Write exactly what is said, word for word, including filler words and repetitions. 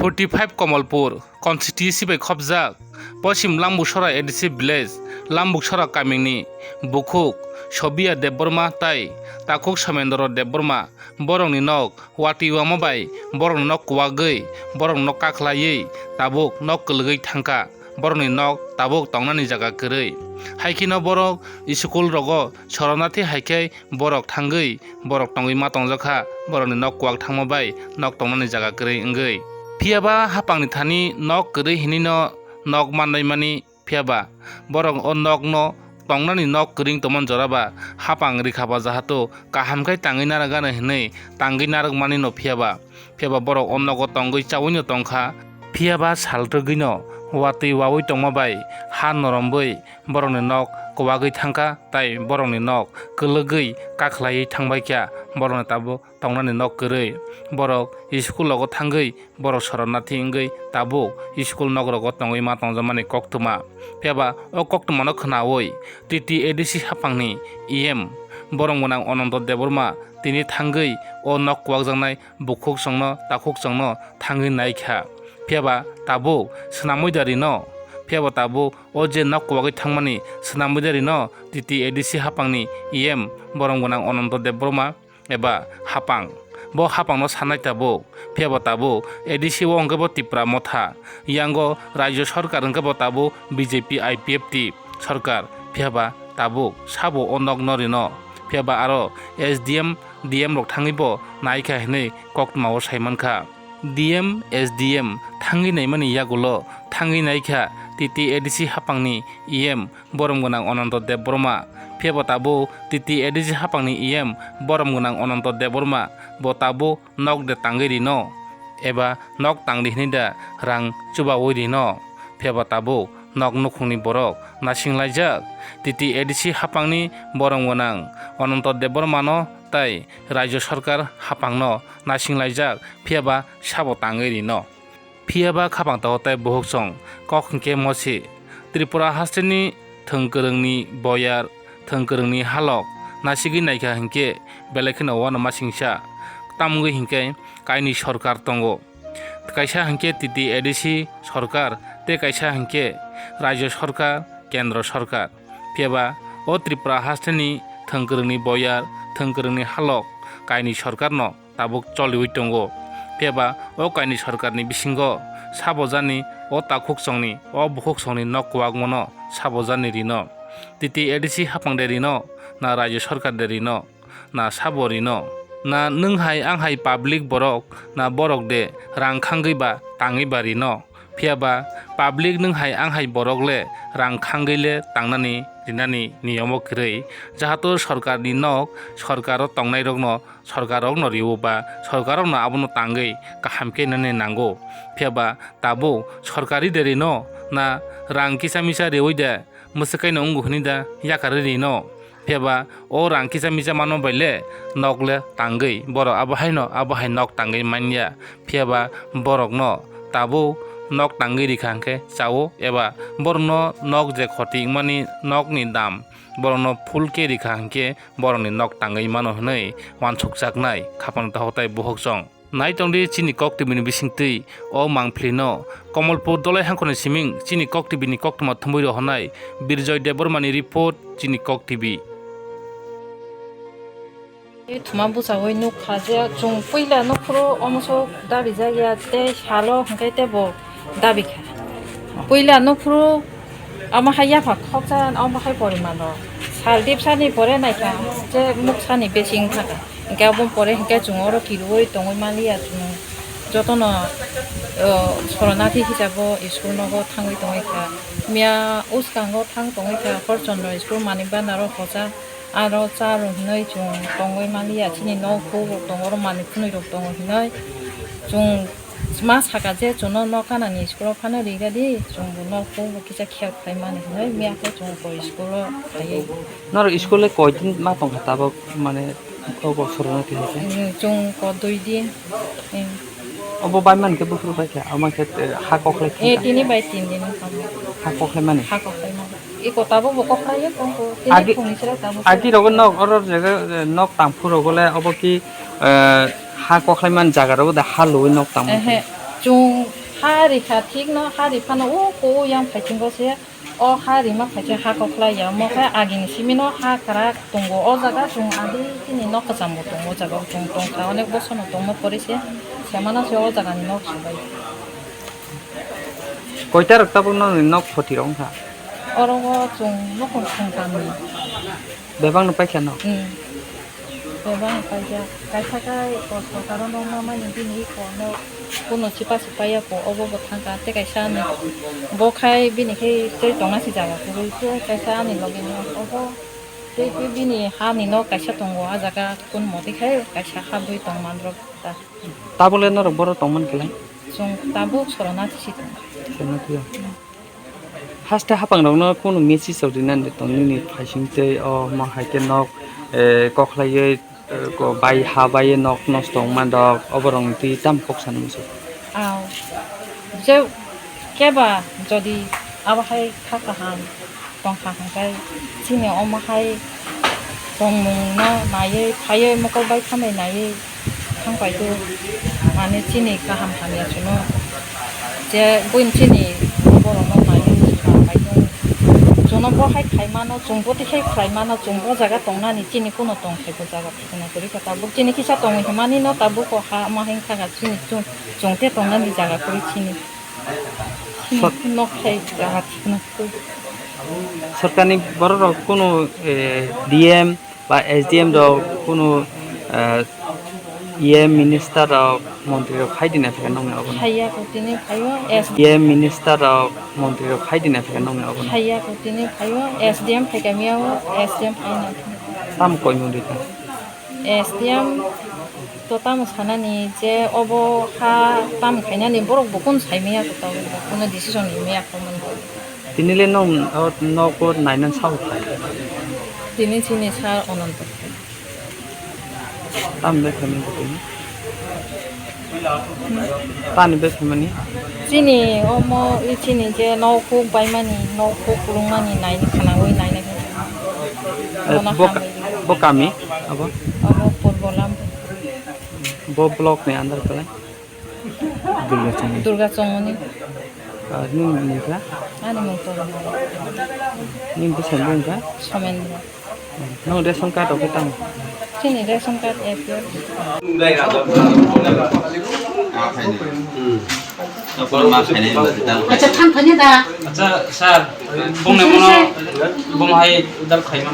forty five Komolpur constituency bai khopjak Poschim Lambuksora A D C village Lambuksora kamini bukhuk Sobia Debbarma tai takhuk Somendro Debbarma borokni nok watwi wama bai borokni nok kwagwi borokni nok kakhlaiwi tabuk nok kwlwgwi thangkha. Borokni nok tabuk tongnani jaga kwrwi. Hai kheno borok school rogo soromnathi hai khe borok thangwi borok tongwi ma tongjakha, borokni nok kwak thangma bai nok tongnani jaga kwrwi wngwi. Phiya ba hapangni thani nok kwrwi hinwi no nok mannaimani, phiya ba borok o nokno tongnani nok kwrwi tongmani jora ba hapang rikha ba jahato kaham khe tangwi narwk gana hinwi tangwi narwk mani no, phiya ba, phiya ba borok o nogo tongwi chaui no tongkha. Phiya ba sal rwgwi no watwi waui tongma bai ha noromwi borokni nok kwagwi thangkha, tai borokni nok kwlwgwi kakhlaiwi thangbai kha, borokni tabuk tongnani nok kwrwi. Borok school rogo thangwi borok soromnathi wngwi tabuk school nok rogo tongwi ma tongjakmani koktwma. Phiya ba o koktwmano khwnaui T T A D C hapangni E M borok gwnang Ananto Debbarma tini thangwi o nok kwakjaknai bukhuk chwngno takhuk chwngno thangwi naikha. Phiya ba tabuk swnamwi da rino. Phiya ba tabuk o je nok kwagwi thangmani swnamwi da rino T T A D C hapangni E M borok gwnang Ananto Debbarma eba hapang. Bo hapangno sanai tabuk. Phiya ba tabuk A D C o hwnkhe bo Tipra Motha. Yango Rajya Sarkar hwnkhe bo tabuk B J P I P F T sarkar. Phiya ba tabuk sabo o nokno rino. Phiya ba aro S D M, D M rok thangwi bo naikha hinwi koktwmao saimankha. D M, S D M thangwi naimani yagulo thangwi naikha T T A D C hapangni E M borom gwnang Ananto Debbarma. Phiya bo tabuk T T A D C hapangni E M borom gwnang Ananto Debbarma bo tabuk nok de tangwi rino eba nok tangdi hinwi da rang chubaui rino. Phiya bo tabuk nok nukhungni borok naisinglaijak. T T A D C hapangni borom gwnang Ananto Debbarmano tai Rajya Sarkar hapangno naisinglaijak, phiya ba sabo tangwi rino. Phiya ba khapang tago tai buhuk chwng kok hinkhe mosi. Tripura hasteni thwng kwrwngni boyar, thwng kwrwngni halok nasigwi naikha hinkhe belai kheno uanama singsa. Tamungwi hinkhe kainwi sarkar tongo. Kaisa hinkhe T T A D C sarkar tei kaisa hinkhe Rajya Sarkar, Kendro Sarkar. Phiya ba o Tripura hasteni thwng kwrwngni boyar, thwng kwrwngni halok kainwi sarkarno tabuk choliui tongo. Phiya ba o kainwi sarkarni bisingo sabo jani o takhuk chwngni, o bukhuk chwngni nok kwbangmano sabo jani rino. T T A D C hapang de rino, na Rajya Sarkar de rino, na sabo rino? Na nwng hai ang hai public borok, na borok de rang khangwi ba tangwi ba rino? Phiya ba public nwng hai ang hai borok le rang khangwi le tangnani rinani niyomo kwrwi. Jahato sarkarni nok, sarkaro tongnairokno sarkarokno riwo ba sarkarokno abono tangwi kaham khe nani nango. Phiya ba tabuk sarkari de rino, na rang kisa misa riwi de mwswkaino wngo hwnwi da yakarwi rino? Phiya ba o rang kisa misa mano bai le nok le tangwi borok abo haino abo hai nok tangwi manya. Phiya ba borokno tabuk nok tangwi rikha hinkhe chao, eba borokno nok je khoti wngmani nokni dam borokno full khe rikha hinkhe borokni nok tangwi mano hwnwi uansukjaknai khapang takhuk tai buhuk chwng. Nai tongdi chini Kok T V ni bisingtwi o mangphlino. Komolpur Dolai Hangkhorni siming chini Kok T V ni koktwma thumwi rohornai Birjoy Debbarmani report, chini Kok T V. Thuma bwchaui nukha je chwng puila nukhuru omoso dabijak ya tei salo hwnkhe teibo dabikha. Puila nukhuru omo hai yapha khoksa omo hai poriman rok. Sal dipsani pore naikha je muksani besi wngkha. Hingke aboni pore hingke chwng oro kiruui tongwi manliya chwng jotono, o, soranathi hisabo school nogo thangwi tongwi kha. Miya uskango thang tongwi kha, Horchondro school Manik Bhandar o hocha, aro cha rw hinwi chwng tongwi manliya, chini nok buk rok tongo, oro manwi phunwi rok tongo hinwi chwng ma saka je chwngno nok ganani school o phano ri rw di, chwng bo nok buk rok kisa khel khlai mani hinwi miya khe chwng bo school o phaiwi. Norok school le koi din ma tongkha tabuk, mane, obo sorana khe hai khe? Chwng ko dui din. Obo bai man khe buphuru bai khe, ama khe, eh, ha kokhlai khe Eh, kha? Tini bai tin din wngkha. Ha kokhlai mani? Ha kokhlai mani. Iko tabuk bo kokhlai ye, kongko. Tini Agi, phungni sira tabuk agi sira. Rogo nok, oro jaga, eh, nok tangphu rogo le obo ki, eh, ha kokhlai mani jaga rogo da ha lui nok tangma? Ehe. Chwng ha rikha thikno, ha riphano o ko yang phaithingo se, o ha rima phaikhe ha koklai ya, omo khe agini simino ha kwrak tongo, o jaga chwng adi chini nok kwcham bo tongo, o jaga o chwng tongkha, onek bosorno tongma pore se, semano se o jagani nok swbai. Koita rok tabuk nokni nok photirok wngkha? Oro o chwng nukhung thwngkhamni. Bebakno paikha no? Hmm. Bebakno paikha. Kaisa kai o sorkaro nokma mani bini iko no kuno chipa si paiya ko, obo bo thangkha. Tei kaisa ani bo khai bini khai tei tongna si jaga kwrwi se kaisa ani logi no obo tei tei bini hani nok kaisa tongo, a jaga kun moti khai kaisa habwi tong manrok ta. Tabuk le norok boro tongmani khe lai? Chwng tabuk sorona si tongo. Sorona si. Haste hapangrokno kunu message rok rinani tong nini phaising tei o ma hai khe nok, eh, koklaiwi, eh, ko bai ha baiwi nok nosto wngma dok, oborokni twi tamo kok sana muchung? Aw, je keba jodi abo hai kha kaham tongkha hwnkhe chini omo hai tongmungno naiwi phaiwi mokol bai thambai naiwi thang paitwi, mane chini kaham hamya chwngno je buini chini borokno naiwi thang paitwi. Chwngno bo hai khai mano, chwng bo tei hai khlai mano, chwng bo jaga tongnani chini kuno tong khai bo jaga thikna kwrwi kha tabuk. Chini kisa tongwi hwnmani no tabuk o ha ma hai wngkha kha chini chwng, chwng te tongnani jaga kwrwi chini. Sot- Nok khai jaga thikna kwrwi. Sorkarni borok rok kunu, eh, D M ba S D M rok kunu, eh, E M minister rok montri rok phai dina phai nongni obo no. Phaiya ko tini phaio S- E M minister rok montri rok phai dina phai nongni obo no. Phaiya ko tini phaio S D M phai kamiyao S D M phai na. Tam koi mundri ta. S D M to tamo sanani je obo ha tam khainani borok bo kun saimaya ko to kuno decision rimaya ko man. Tini le nong o nok o nainan sao khai. Tini chini sir Ananto khai. Tam de khai ni tini. Tani de khai mani. Chini omo i chini je nok huk baimani, nok huk kulungmani naini khana oi naina khai. Eh, Bono bo ka-, hambai. Bo kami abo? Abo Purbolam. Bo block ni under kala? Durga Chongmani. Durga Chongmani. Ah, nini mung kha? Ani mung Tolomani. Nini bwsai mung kha? Somendra. Nung ration card rok khe tamo? Chini ration card A P L. Acha, than thani da. Acha, sir, bung ne mono, bung hai dal khai man.